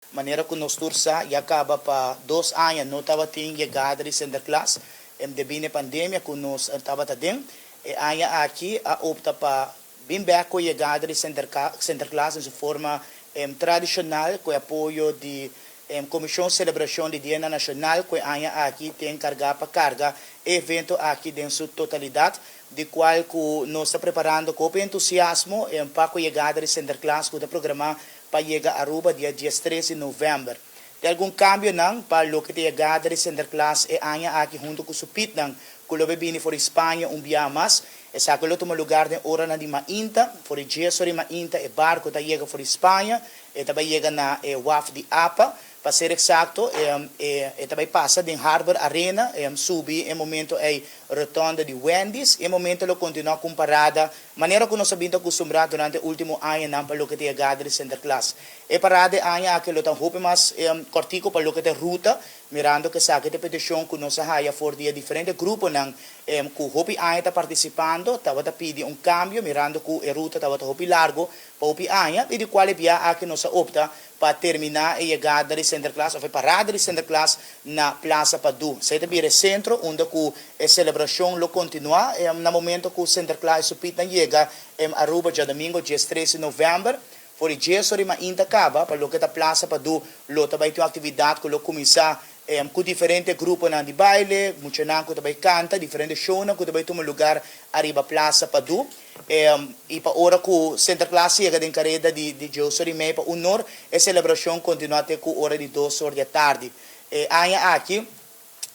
Manera ku nos tur sa, ya kaba pa 2 aña no tabatin yegada di Sinterklaas, debí na pandemia ku nos tabata den. E aña aki a opta pa bin bèk ku yegada di Sinterklaas den su forma tradishonal, ku apoyo di Komishon Selebrashon di Dia Nashonal, ku e aña aki ta enkargá pa karga e evento aki den su totalidat, di kual ku nos ta preparando ku entusiasmo pa yegada di Sinterklaas, ku ta programá pa yega Aruba dia 13 di novèmber. Tin algun kambionan pa loke ta yegada di Sinterklaas e aña aki huntu ku su Pietnan, ku lo bini for di Spaña un biaha mas. Esaki lo tuma lugá den ora di mainta, for di 10 or di mainta, e barku ta yega for di Spaña, e tambe yega na waf di APA. Pa ser eksakto, e tambe pasa den Harbor Arena, subi e momento e rotonde di Wendy's, e momento lo kontinuá ku parada, manera ku nos a bin akustumbrá durante último añanan pa loke ta yegada di Sinterklaas. E parada aña aki lo ta un mas kòrtiku pa loke ta ruta, mirando ku esaki ta petishon ku nos a haya for di diferente gruponan ku hopi aña ta partisipando, tabata pidi un kambio, mirando ku e ruta tabata hopi largu pa hopi aña, i di kual biaha aki nos a opta pa terminá e yegada di Sinterklaas, òf e parada di Sinterklaas na Plaza Padu. Esei ta bira sentro, unda ku e selebrashon lo kontinuá na momento ku Sinterklaas su Pietnan yega na Aruba djadumingu, 13 di novèmber. For di 10 or di mainta kaba, pa loke ta Plaza Padu, lo tambe tin aktividat ku lo kuminsá ku diferente gruponan di baile, muchanan ku tambe kanta, diferente shownan ku tambe tuma lugá ariba Plaza Padu. I pa ora ku Sinterklaas yega den kareda di 10:30 pa 1 or, e selebrashon kontinuá te ku ora di 2 or di atardi. E aña aki,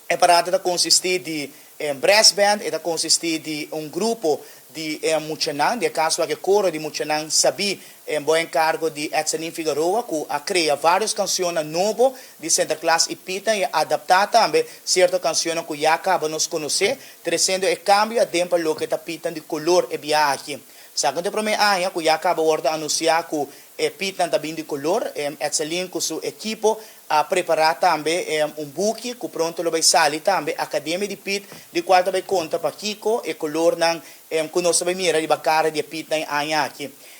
e parada ta konsistí di brass band, ta konsistí di un grupo di muchanan, den kaso aki koro di muchanan Sabi, bou enkargo di Edselin Figueroa, ku a krea vários kansion nobo di Sinterklaas i Piet i adaptá tambe sierto kansion ku ya kaba nos konosé, tresiendo e kambio aden pa loke ta Piet di koló e biaha aki. Sabe ku promé aña ku ya kaba a anunsiá ku e Piet ta bin di koló, Edselin ku su ekipo a prepará tambe un buki ku pronto lo bai sali tambe, Akademia di Piet, di kual tambe konta pa kiko e kolónan ku nos tambe mira riba kara di Piet e aña aki.